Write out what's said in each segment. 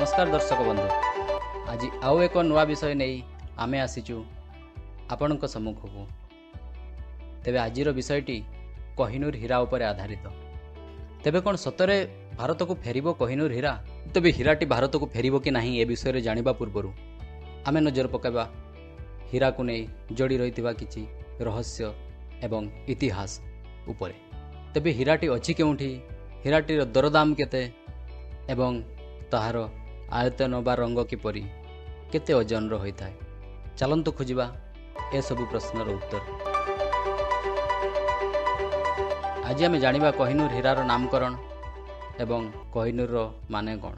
ନମସ୍କାର ଦର୍ଶକ ବନ୍ଧୁ, ଆଜି ଆଉ ଏକ ନୂଆ ବିଷୟ ନେଇ ଆମେ ଆସିଛୁ ଆପଣଙ୍କ ସମ୍ମୁଖକୁ। ତେବେ ଆଜିର ବିଷୟଟି କୋହିନୂର ହୀରା ଉପରେ ଆଧାରିତ। ତେବେ କ'ଣ ସତରେ ଭାରତକୁ ଫେରିବ କୋହିନୂର ହୀରା? ତେବେ ହୀରାଟି ଭାରତକୁ ଫେରିବ କି ନାହିଁ ଏ ବିଷୟରେ ଜାଣିବା ପୂର୍ବରୁ ଆମେ ନଜର ପକାଇବା ହୀରାକୁ ନେଇ ଯୋଡ଼ି ରହିଥିବା କିଛି ରହସ୍ୟ ଏବଂ ଇତିହାସ ଉପରେ। ତେବେ ହୀରାଟି ଅଛି କେଉଁଠି, ହୀରାଟିର ଦରଦାମ କେତେ ଏବଂ ତାହାର ଆୟତନ ବା ରଙ୍ଗ କିପରି, କେତେ ଓଜନର ହୋଇଥାଏ, ଚାଲନ୍ତୁ ଖୋଜିବା ଏସବୁ ପ୍ରଶ୍ନର ଉତ୍ତର। ଆଜି ଆମେ ଜାଣିବା କୋହିନୂର ହୀରାର ନାମକରଣ ଏବଂ କୋହିନୂରର ମାନେ କ'ଣ।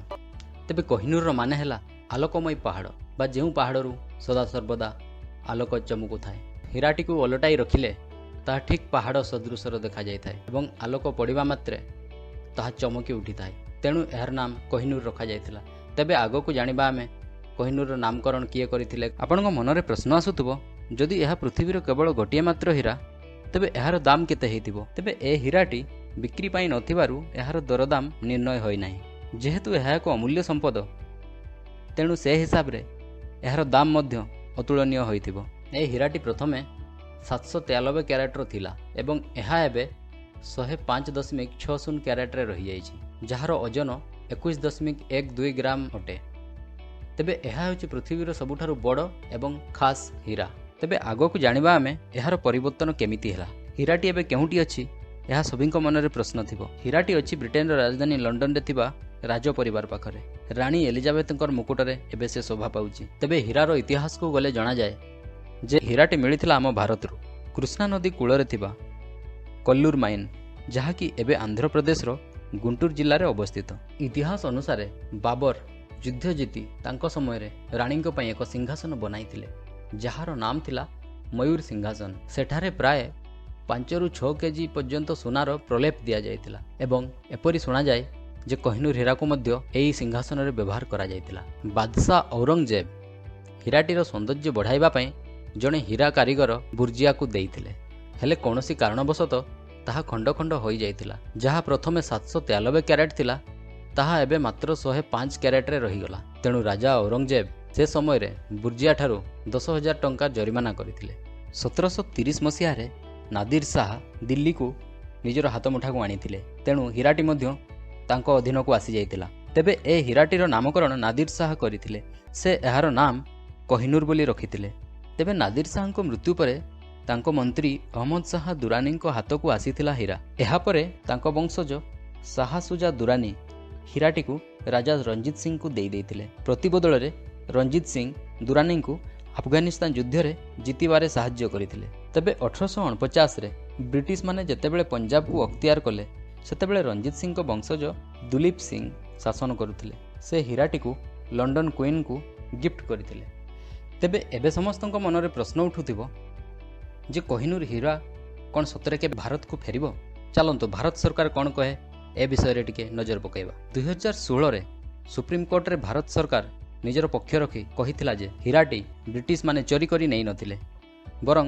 ତେବେ କୋହିନୂରର ମାନେ ହେଲା ଆଲୋକମୟ ପାହାଡ଼ ବା ଯେଉଁ ପାହାଡ଼ରୁ ସଦାସର୍ବଦା ଆଲୋକ ଚମକୁଥାଏ। ହୀରାଟିକୁ ଓଲଟାଇ ରଖିଲେ ତାହା ଠିକ୍ ପାହାଡ଼ ସଦୃଶର ଦେଖାଯାଇଥାଏ ଏବଂ ଆଲୋକ ପଡ଼ିବା ମାତ୍ରେ ତାହା ଚମକି ଉଠିଥାଏ। ତେଣୁ ଏହାର ନାମ କୋହିନୂର ରଖାଯାଇଥିଲା। ତେବେ ଆଗକୁ ଜାଣିବା ଆମେ କୋହିନୂରର ନାମକରଣ କିଏ କରିଥିଲେ। ଆପଣଙ୍କ ମନରେ ପ୍ରଶ୍ନ ଆସୁଥିବ, ଯଦି ଏହା ପୃଥିବୀର କେବଳ ଗୋଟିଏ ମାତ୍ର ହୀରା, ତେବେ ଏହାର ଦାମ କେତେ ହେଇଥିବ? ତେବେ ଏ ହୀରାଟି ବିକ୍ରି ପାଇଁ ନଥିବାରୁ ଏହାର ଦରଦାମ ନିର୍ଣ୍ଣୟ ହୋଇନାହିଁ। ଯେହେତୁ ଏହା ଏକ ଅମୂଲ୍ୟ ସମ୍ପଦ, ତେଣୁ ସେ ହିସାବରେ ଏହାର ଦାମ ମଧ୍ୟ ଅତୁଳନୀୟ ହୋଇଥିବ। ଏ ହୀରାଟି ପ୍ରଥମେ 793 କ୍ୟାରେଟ୍ର ଥିଲା ଏବଂ ଏହା ଏବେ 105.60 କ୍ୟାରେଟ୍ରେ ରହିଯାଇଛି, ଯାହାର ଓଜନ 21.12 ଗ୍ରାମ ଅଟେ। ତେବେ ଏହା ହେଉଛି ପୃଥିବୀର ସବୁଠାରୁ ବଡ଼ ଏବଂ ଖାସ୍ ହୀରା। ତେବେ ଆଗକୁ ଜାଣିବା ଆମେ ଏହାର ପରିବର୍ତ୍ତନ କେମିତି ହେଲା, ହୀରାଟି ଏବେ କେଉଁଠି ଅଛି, ଏହା ସଭିଙ୍କ ମନରେ ପ୍ରଶ୍ନ ଥିବ। ହୀରାଟି ଅଛି ବ୍ରିଟେନର ରାଜଧାନୀ ଲଣ୍ଡନରେ ଥିବା ରାଜ ପରିବାର ପାଖରେ। ରାଣୀ ଏଲିଜାବେଥଙ୍କର ମୁକୁଟରେ ଏବେ ସେ ଶୋଭା ପାଉଛି। ତେବେ ହୀରାର ଇତିହାସକୁ ଗଲେ ଜଣାଯାଏ ଯେ ହୀରାଟି ମିଳିଥିଲା ଆମ ଭାରତରୁ, କୃଷ୍ଣା ନଦୀ କୂଳରେ ଥିବା କଲ୍ଲୁର ମାଇନ୍, ଯାହାକି ଏବେ ଆନ୍ଧ୍ରପ୍ରଦେଶର ଗୁଣ୍ଟୁର ଜିଲ୍ଲାରେ ଅବସ୍ଥିତ। ଇତିହାସ ଅନୁସାରେ ବାବର ଯୁଦ୍ଧ ଜିତି ତାଙ୍କ ସମୟରେ ରାଣୀଙ୍କ ପାଇଁ ଏକ ସିଂହାସନ ବନାଇଥିଲେ, ଯାହାର ନାମ ଥିଲା ମୟୂର ସିଂହାସନ। ସେଠାରେ ପ୍ରାୟ 5ରୁ 6 କେଜି ପର୍ଯ୍ୟନ୍ତ ସୁନାର ପ୍ରଲେପ ଦିଆଯାଇଥିଲା ଏବଂ ଏପରି ଶୁଣାଯାଏ ଯେ କୋହିନୂର ହୀରାକୁ ମଧ୍ୟ ଏହି ସିଂହାସନରେ ବ୍ୟବହାର କରାଯାଇଥିଲା। ବାଦଶାହ ଔରଙ୍ଗଜେବ ହୀରାଟିର ସୌନ୍ଦର୍ଯ୍ୟ ବଢ଼ାଇବା ପାଇଁ ଜଣେ ହୀରା କାରିଗର ବୁର୍ଜିଆକୁ ଦେଇଥିଲେ। ହେଲେ କୌଣସି କାରଣବଶତଃ ତାହା ଖଣ୍ଡ ଖଣ୍ଡ ହୋଇଯାଇଥିଲା। ଯାହା ପ୍ରଥମେ 793 କ୍ୟାରେଟ୍ ଥିଲା, ତାହା ଏବେ ମାତ୍ର 105 କ୍ୟାରେଟ୍ରେ ରହିଗଲା। ତେଣୁ ରାଜା ଔରଙ୍ଗଜେବ ସେ ସମୟରେ ବୁର୍ଜିଆ ଠାରୁ 10,000 ଟଙ୍କା ଜରିମାନା କରିଥିଲେ। 1730 ମସିହାରେ ନାଦିର ଶାହା ଦିଲ୍ଲୀକୁ ନିଜର ହାତମୁଠାକୁ ଆଣିଥିଲେ। ତେଣୁ ହୀରାଟି ମଧ୍ୟ ତାଙ୍କ ଅଧୀନକୁ ଆସିଯାଇଥିଲା। ତେବେ ଏ ହୀରାଟିର ନାମକରଣ ନାଦିର ଶାହା କରିଥିଲେ। ସେ ଏହାର ନାମ କୋହିନୂର ବୋଲି ରଖିଥିଲେ। ତେବେ ନାଦିର ଶାହାଙ୍କ ମୃତ୍ୟୁ ପରେ ତାଙ୍କ ମନ୍ତ୍ରୀ ଅହମ୍ମଦ ଶାହା ଦୁରାନୀଙ୍କ ହାତକୁ ଆସିଥିଲା ହୀରା। ଏହାପରେ ତାଙ୍କ ବଂଶଜ ଶାହା ସୁଜା ଦୁରାନୀ ହୀରାଟିକୁ ରାଜା ରଞ୍ଜିତ ସିଂଙ୍କୁ ଦେଇଦେଇଥିଲେ। ପ୍ରତିବଦଳରେ ରଞ୍ଜିତ ସିଂ ଦୁରାନୀଙ୍କୁ ଆଫଗାନିସ୍ତାନ ଯୁଦ୍ଧରେ ଜିତିବାରେ ସାହାଯ୍ୟ କରିଥିଲେ। ତେବେ 1849ରେ ବ୍ରିଟିଶମାନେ ଯେତେବେଳେ ପଞ୍ଜାବକୁ ଅକ୍ତିଆର କଲେ, ସେତେବେଳେ ରଞ୍ଜିତ ସିଂଙ୍କ ବଂଶଜ ଦୁଲୀପ ସିଂ ଶାସନ କରୁଥିଲେ। ସେ ହୀରାଟିକୁ ଲଣ୍ଡନ କୁଇନ୍ଙ୍କୁ ଗିଫ୍ଟ କରିଥିଲେ। ତେବେ ଏବେ ସମସ୍ତଙ୍କ ମନରେ ପ୍ରଶ୍ନ ଉଠୁଥିବ ଯେ କୋହିନୂର ହୀରା କ'ଣ ସତରେ କେବେ ଭାରତକୁ ଫେରିବ? ଚାଲନ୍ତୁ ଭାରତ ସରକାର କ'ଣ କହେ ଏ ବିଷୟରେ ଟିକେ ନଜର ପକାଇବା। 2016ରେ ସୁପ୍ରିମକୋର୍ଟରେ ଭାରତ ସରକାର ନିଜର ପକ୍ଷ ରଖି କହିଥିଲା ଯେ ହୀରାଟି ବ୍ରିଟିଶମାନେ ଚୋରି କରି ନେଇନଥିଲେ, ବରଂ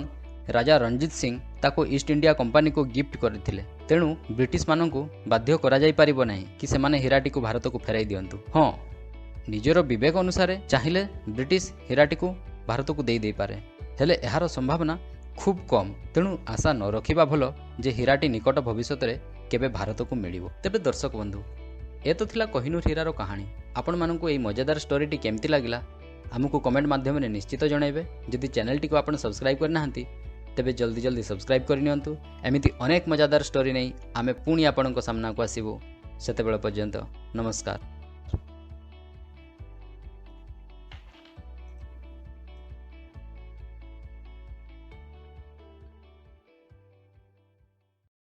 ରାଜା ରଞ୍ଜିତ ସିଂ ତାକୁ ଇଷ୍ଟ ଇଣ୍ଡିଆ କମ୍ପାନୀକୁ ଗିଫ୍ଟ କରିଥିଲେ। ତେଣୁ ବ୍ରିଟିଶମାନଙ୍କୁ ବାଧ୍ୟ କରାଯାଇପାରିବ ନାହିଁ କି ସେମାନେ ହୀରାଟିକୁ ଭାରତକୁ ଫେରାଇ ଦିଅନ୍ତୁ। ହଁ, ନିଜର ବିବେକ ଅନୁସାରେ ଚାହିଁଲେ ବ୍ରିଟିଶ ହୀରାଟିକୁ ଭାରତକୁ ଦେଇଦେଇପାରେ, ହେଲେ ଏହାର ସମ୍ଭାବନା ଖୁବ୍ କମ୍। ତେଣୁ ଆଶା ନ ରଖିବା ଭଲ ଯେ ହୀରାଟି ନିକଟ ଭବିଷ୍ୟତରେ କେବେ ଭାରତକୁ ମିଳିବ। ତେବେ ଦର୍ଶକ ବନ୍ଧୁ, ଏ ତ ଥିଲା କୋହିନୂର ହୀରାର କାହାଣୀ। ଆପଣମାନଙ୍କୁ ଏହି ମଜାଦାର ଷ୍ଟୋରିଟି କେମିତି ଲାଗିଲା ଆମକୁ କମେଣ୍ଟ ମାଧ୍ୟମରେ ନିଶ୍ଚିତ ଜଣାଇବେ। ଯଦି ଚ୍ୟାନେଲଟିକୁ ଆପଣ ସବସ୍କ୍ରାଇବ୍ କରିନାହାନ୍ତି, ତେବେ ଜଲ୍ଦି ଜଲ୍ଦି ସବସ୍କ୍ରାଇବ୍ କରିନିଅନ୍ତୁ। ଏମିତି ଅନେକ ମଜାଦାର ଷ୍ଟୋରି ନେଇ ଆମେ ପୁଣି ଆପଣଙ୍କ ସାମ୍ନାକୁ ଆସିବୁ। ସେତେବେଳେ ପର୍ଯ୍ୟନ୍ତ ନମସ୍କାର।